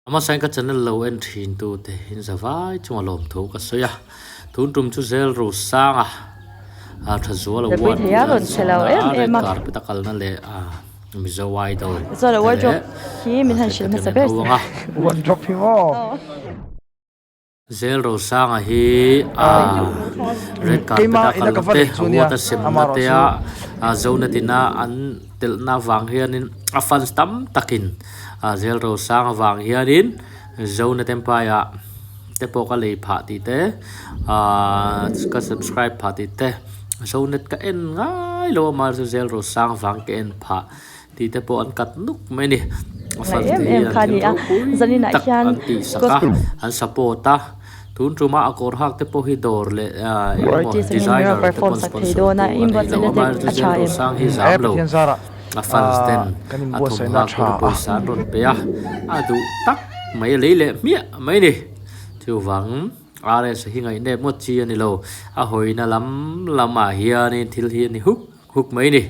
Hmasain ka channel lo en thin tu te in za vai chunga lawmthu ka sawi a, tun tum chu zel ru sanga a tha zual award thei a rawn che lo em em a. Red carpet a kalna leh Mizo Idol Chuan wardrobe hi min han hrilh hmasa ber se. Wardrobe hi maw? Zel Rosanga hi a red carpet a kalna te award a semna te a zona tina an telhna avang hianin a fans tam takin Zel Rosanga vang hianin zona tempai ah te pawh ka lei phah tih te ahh ka subscribe phah tih te zonet ka en ngai lo a mahse Zel Rosanga vang ka en phah. Tih te pawh an kat nuk mai a ni. A Ngai fans em te hi em an kha a thil ni a, ropui zaninah tak hian an tih sak a, an support a. Tun tuma a kawr hak te pawh hi dawr leh eng emaw Artist angin designer mirror te perform pawn sak thei sponsor dawn tu a, a nei lo. inbuatsaihna te Amaherawhchu a zel tha em? Rosang hi E zam lo. Pathian zarah A fans ten kan a inbuatsaihna thawmhnaw tha kawr a. pawisa an rawn pe a, a duh tak mai a lei leh hmiah mai a ni. Chuvang RS hi ngaihnep ngawt chi a ni lo. A hawina lam lamah hianin thil hi a ni huk huk mai a ni.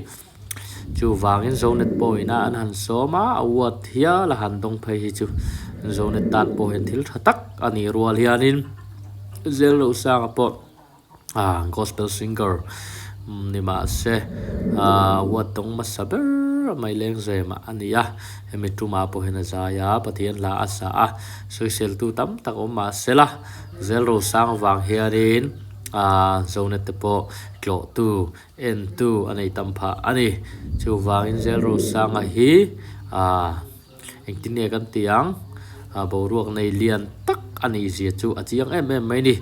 Chuvangin Zonet pawhina an han sawm a, award hial a han dawng phei hi chu Zonet tan pawh hian thil tha tak a nih rual hianin Zel Rosanga pawh ah gospel singer ni mahse ah award dawng hmasa ber mai lengzem a ni a, hemi tumah pawh hian a zai a, Pathian hla a sa a, sawiseltu tam tak awm mahsela Zel Rosanga vang hianin ah Zonet te pawh tlawhtu Entu a nei tam phah a ni. Chuvangin Zelrosanga hi aah engtin nge kan tih ang ah boruak nei lian tak a nih zia chu a chiang em em mai a ni.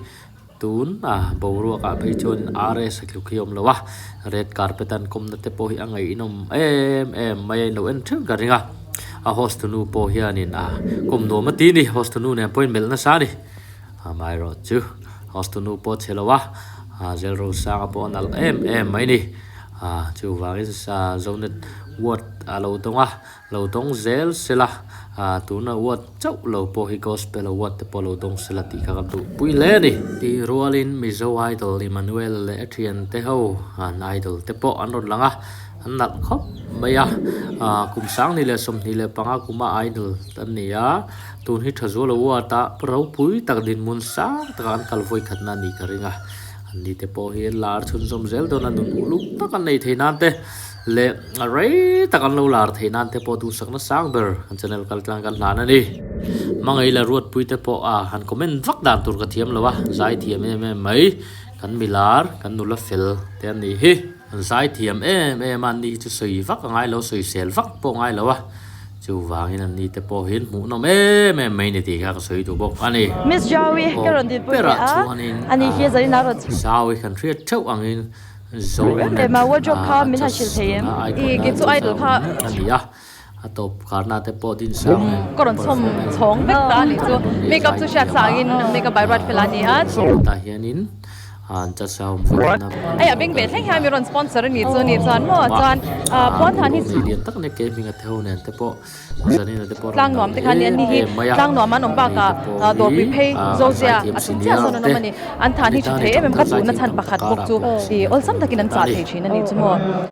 Tun ah boruak ah phei chuan RS a tluk hi a awm lo a, red carpet an kawmna te pawh hi a ngaihnawm em em mai a, in lo en theuh ka ring a. A host tunu pawh hianin ah kawm nuam a ti a ni, host tunu nen pawhin melh nasa a ni. Amaherawhchu host tunu pawh a chhe lo a, Zelrosanga pawh a nalh em em mai a ni. Chuvangin Zonet ward a lo dawng a, lo dawng zel sela, tuna ward chauh lo pawh hi Gospel award te pawh lo dawng sela tih kha ka duhpui hle a ni. Tih rualin Mizo Idol Emmanuel leh a thiante ho an idol te pawh an rawn lang a, an nalh khawp mai a, kum 2025 kuma idol an ni a. Tun hi Thazual Award ah ropui tak dinhmun sang takah an kal vawi khatna a nih ka ring a, an ni te pawh hi lar chhunzawm zel dawn a nun uluk tak an nei thei nan te leh rei tak an lo lar thei nan te pawh duhsakna sang ber kan channel kal tlang kan hlan a ni. Hmangaih la Ruatpui te pawh a han comment vak dan tur ka thiam lo a, zai thiam em em mai, kan milar, kan nula fel te an nih hi. An zai thiam em em a, an ni hi chu sawi vak a ngai lo, sawisel vak pawh a ngai lo a. Chuvangin an ni te pawh hian hmuhnawm em em mai ni tih kha ka sawi duh bawk a ni. Miss Jaui ka rawn dinpui Perah leh a, chuanin a ni hi zanin a rawn chhuak. Jaui kan hriat theuh angin Zonet Em a wardrobe kha a min han just hrilh thei em? tuna I icon kei a chu idol kha a ni a, a tawp karna te pawh dinsang nen ka rawn chhawm performance chhawng vek ta a nih chu. Makeup chu hriat sa angin makeup by Ruat Fela a ni a. Tah hianin An chasa awm vek na. Hei a beng ve thleng hian mi rawn sponsor a ni chu ni chuan maw chuan puan than hi lian tak nia ke hming a theu nen te pawh zanina te pawh tlang nuam te khan ni an ni hi tlang nuam an awm bakah dawrpui phei zozia a chung chiah sawn an awm a ni an than hi tha thei em em ka duhna chhan pakhat bawk chu i awlsam takin an chah thei thin a ni chu maw.